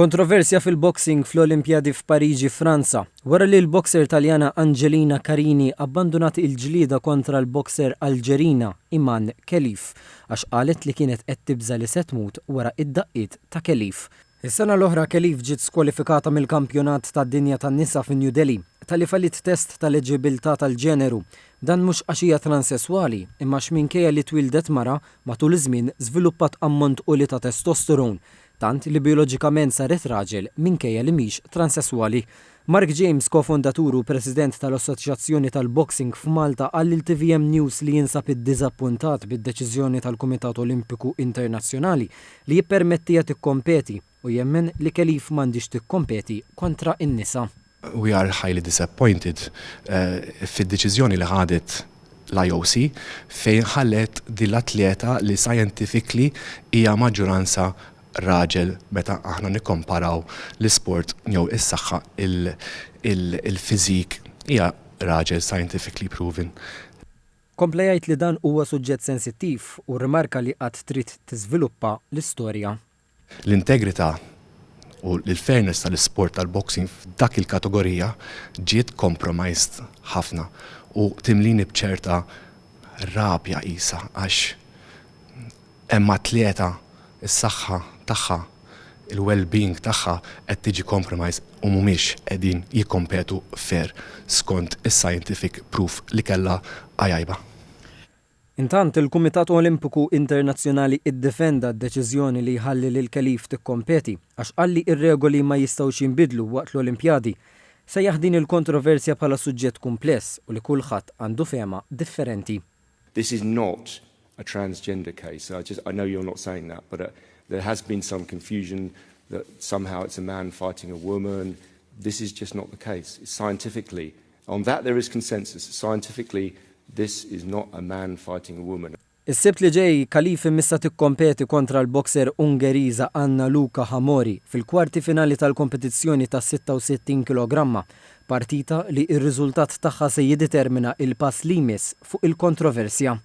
Kontroversja fil-boxing fl-Olimpjadi f'Pariġi, Franza, wara li l-boxer Taljana Angelina Carini abbandunat il-ġlieda kontra l-boxer Alġerina Iman Khelif għax qalet li kienet qed tibża' li se tmut wara id-daqqiet ta' Khelif. Is-sena l-oħra Khelif ġiet skwalifikata mill-Kampjonat tad-Dinja tan-Nisa fi New Delhi talli falliet test tal-eġibilità tal-ġeneru. Dan mhux għax hija transesswali imma għax minkejja li twieldet mara, matul iż-żmien żviluppat ammont għoli ta' testosterone tant li bijoloġikament saret raġel minkejja li mhix transesswali. Mark James, ko-fondatur u President tal-Assoċjazzjoni tal-Boxing f'Malta qal lil tvm News li jinsab iddiżappuntat bid-deċiżjoni tal-Kumitat Olimpiku Internazzjonali li jippermettiha tikkompeti u jemmen li Khelif m'għandhiex tikkompeti kontra n-nisa. We are highly disappointed fid-deċiżjoni li ħadet l-IOC fejn ħallet din l-atleta li scientifically hija maġġuranza raġel meta aħna nikkomparaw l-isport jew is-saħħa il-physique hija raġel scientifically proven. Kompla jgħid li dan huwa suġġett sensittiv u rrimarka li għad trid tiżviluppa l-istorja. L-integrità u l-fairness tal-isport tal-boxing f'dak il-kategorija ġiet compromised ħafna u timlini b'ċerta rabja qisha għax hemm atleta s-saħħa tagħha, il-well-being tagħha qed tiġi compromised u mhumiex qegħdin jikkompetu fair skont is-scientific proof li kellha IAIBA. Intant, il-Kumitat Olimpiku Internazzjonali iddefenda d-deċiżjoni li jħalli lil Khelif tikkompeti għax qal li r-regoli ma jistgħux jinbidlu waqt l-Olimpjadi. Sejjaħ din il-kontroversja bħala suġġett kumpless u li kulħadd għandu fehma differenti. This is not a transgender case. I just I know you're not saying that, but there has been some confusion that somehow it's a man fighting a woman. This is just not the case. Scientifically, on that there is consensus. Scientifically, this is not a man fighting a woman. Is-Sibt li ġej, Khelif imissha tikkompeti kontra l-boxer Ungeriża Anna Luca Hamori fil-kwarti finali tal-kompetizzjoni ta' 66 kilogramma, partita li r-riżultat tagħha se jiddetermina il-pass li jmiss fuq il-kontroversja.